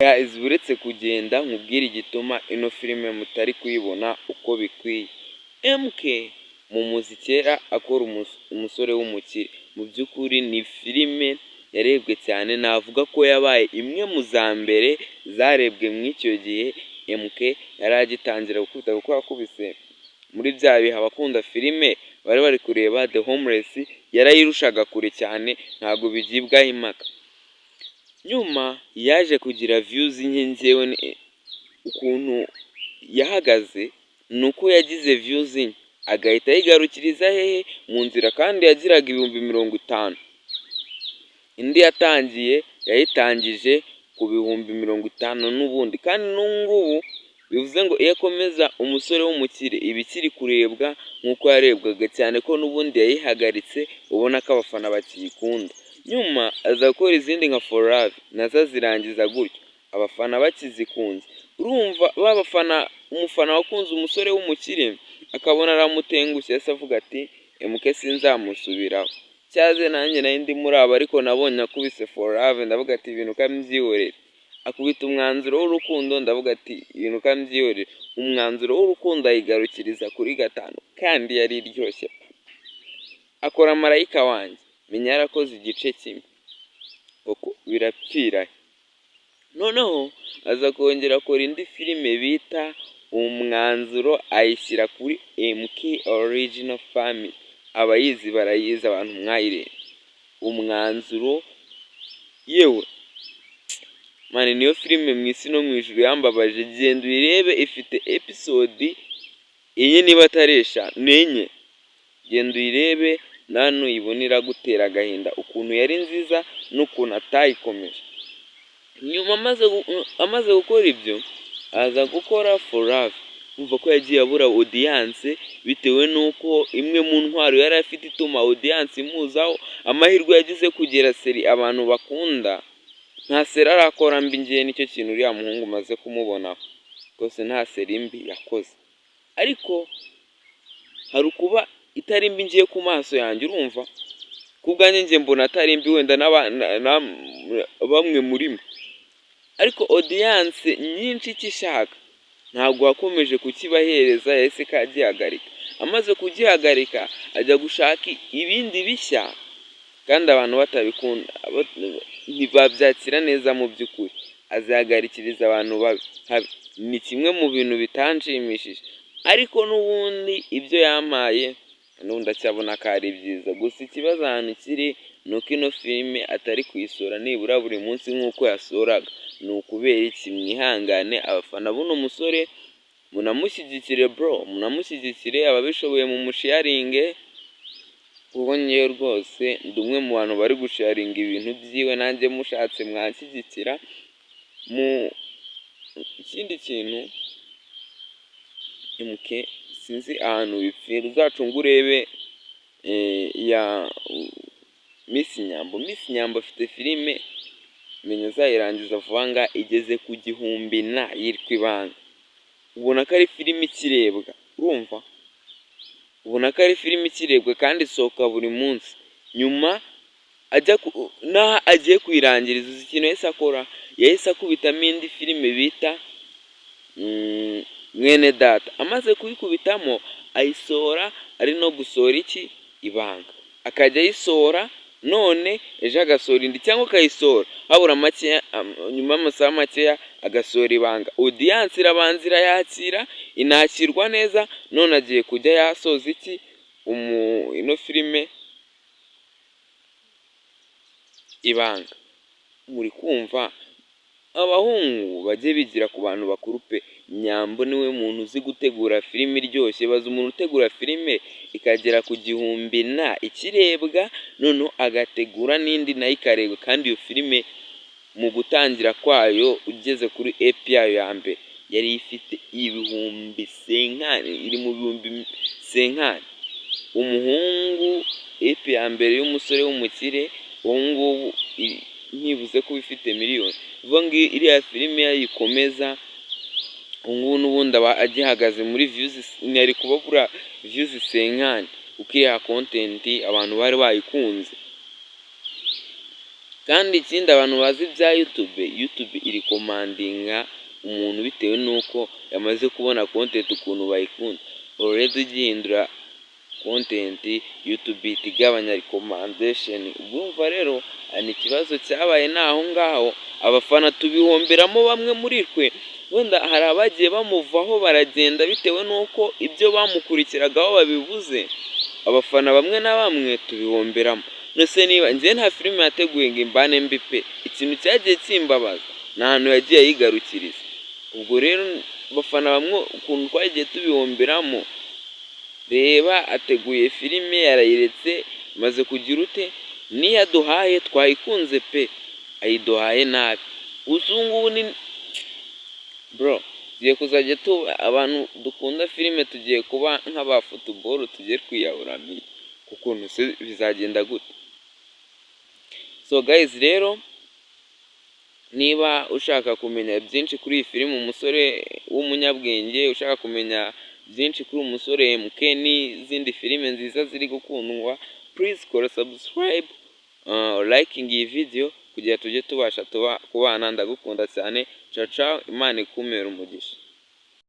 Guys, uretse kugenda nkubwire igituma ino filime mutari kuyibona uko bikwiye. MK mumuzi kera akora Umusore w'Umukire. Mu by'ukuri ni filime yarebwe cyane, navuga ko yabaye imwe mu za mbere zarebwe mu icyo gihe MK yari agitangira gukubita, kuko yakubise muri bya bihe abakunda filime bari bari kureba The Homeless, yarayirushaga kure cyane, ntabwo bigibwaho impaka. Nyuma yaje kugira views nke. Njyewe ukuntu yahagaze ni uko yagize views nke agahita ayigarukiriza hehe? Mu nzira. Kandi yagiraga 50,000. Indi yatangiye yayitangije ku 50,000 n'ubundi, kandi n'ubu ngubu bivuze ngo iyo akomeza Umusore w'Umukire iba ikiri kurebwa nk'uko yarebwaga cyane, ko n'ubundi yayihagaritse ubona ko abafana bakiyikunda. Nyuma aza gukora izindi nka For Love, nazo azirangiza gutyo abafana bakizikunze. Urumva ba bafana, umufana wakunze Umusore w'Umukire akabona aramutengushye, yahise avuga ati: "MK sinzamusubiraho." Cyaze nanjye nari ndi muri abo, ariko nabonye akubise For Love ndavuga ati: "Ibintu ukabyihorere." Akubita Umwanzuro w'Urukundo, ndavuga ati: "Ibintu ukabyihorere." Umwanzuro w'Urukundo ayigarukiriza kuri gatanu kandi yari iryoshye. Akora Marayika Wanjye, menya yarakoze igice kimwe koko birapfira. Noneho aza kongera akora indi filime bita Umwanzuro, ayishyira kuri MK Original Family. Abayizi barayizi, abantu mwayirebye Umwanzuro. Yewe man, niyo filime mu isi no mu ijuru yambabaje. Genda uyirebe, ifite episode enye niba atari eshanu, ni enye. Genda uyirebe nawe nuyibona iragutera agahinda, ukuntu yari nziza n'ukuntu atayikomeje. Nyuma amaze gukora ibyo, aza gukora For Love. Umva ko yagiye abura audience bitewe n'uko imwe mu ntwaro yari afite ituma audience imuzaho, amahirwe yagize kugira série abantu bakunda. Nta série arakora mbi. Ngewe nicyo kintu uriya muhungu umaze kumubonaho rwose, nta série mbi yakoze. Ariko hari ukuba itari mbi ngiye ku maso yanjye, urumva ku bwanjye njye mbona atari mbi, wenda bamwe muri mwe, ariko audience nyinshi icyo ishaka ntabwo wakomeje kukibahereza. Yahise kagihagarika. Amaze kugihagarika ajya gushaka ibindi bishya, kandi abantu batabikunda, ntibabyakira neza. Mu by'ukuri azihagarikiriza abantu babi. Ni kimwe mu bintu bitanshimishije, ariko n'ubundi ibyo yampaye n'ubundi ndacyabona ko ari byiza. Gusa ikibazo ahantu kiri ni uko ino filime atari kuyisohora nibura buri munsi nk'uko yasohoraga. Ni ukubera iki? Mwihangane abafana b'uno musore, munamushyigikire bro, munamushyigikire, ababishoboye mu musharinge, kuko ngewe rwose ndi umwe mu bantu bari gusharinga ibintu byiwe. Nanjye mushatse mwanshyigikira. Mu ikindi kintu, MK sinzi ahantu bipfira. Uzacunge urebe ya Miss Nyambo. Miss Nyambo afite filime, menya azayirangiza vuba ngaha, igeze ku gihumbi na, yitwa Ibanga. Ubona ko ari filime ikirebwa, urumva ubona ko ari filime ikirebwa kandi isohoka buri munsi. Nyuma ajya n'aho agiye kuyirangiriza, uzi ikintu yahise akora? Yahise akubitamo indi filime bita Mwene Data. Amaze kuyikubitamo ayisohora ari no gusohora iki? Ibanga. Akajya ayisohora none ejo agasohora indi, cyangwa akayisohora habura makeya, nyuma y'amasaha makeya agasohora Ibanga. Audience irabanza irayakira, inakirwa neza. None agiye kujya yasoza iki? Ino filime Ibanga. Muri kumva, abahungu bajye bigira ku bantu bakuru pe. Nyambo niwe muntu uzi gutegura filime iryoshye. Baza umuntu utegura filime ikagera ku gihumbi na ikirebwa, noneho agategura n'indi nayo ikarebwa. Kandi iyo filime mu gutangira kwayo, ugeze kuri epi yayo ya mbere, yari ifite 50,000, iri mu 50,000. Umuhungu, epi ya mbere y'Umusore w'Umukire, ubu ngubu ntibuze kuba ifite miliyoni. Bivuga ngo iriya filime yayikomeza, ubu ngubu n'ubundi aba agihagaze muri views, ntiyari kuba abura views cinquante, kuko iriya content abantu bari bayikunze. Kandi ikindi, abantu bazi ibya YouTube, YouTube irecommendinga umuntu bitewe n'uko yamaze kubona content ukuntu bayikunda. Already ugihindura content, YouTube ihita igabanya recommendation. Urumva rero ni ikibazo cyabaye, ni aho ngaho abafana tubihomberamo. Bamwe muri twe wenda hari abagiye bamuvaho baragenda bitewe n'uko ibyo bamukurikiragaho babibuze. Abafana bamwe na bamwe tubihomberamo. None niba njyewe nta filime yateguye ngo imbane mbi pe, ikintu cyagiye kimbabaza ni ahantu yagiye ayigarukiriza. Ubwo rero abafana bamwe ukuntu twagiye tubihomberamo, reba ateguye filime arayiretse, maze kugira ute? Niyo aduhaye twayikunze pe, ayiduhaye nabi. Ubu ngubu ni bro, tugiye kuzajya tuba abantu dukunda filime, tugiye kuba nk'aba football, tugiye kwiyahura ukuntu se bizagenda gute? So guys rero, niba ushaka kumenya byinshi kuri iyi filime Umusore w'Umunyabwenge, ushaka kumenya byinshi kuri Umusore MK n'izindi filime nziza ziri gukundwa, please kora subscribe, liking iyi video kugira tujye tubasha tuba kubana. Ndagukunda cyane, ciao ciao, Imana ikumere umugisha.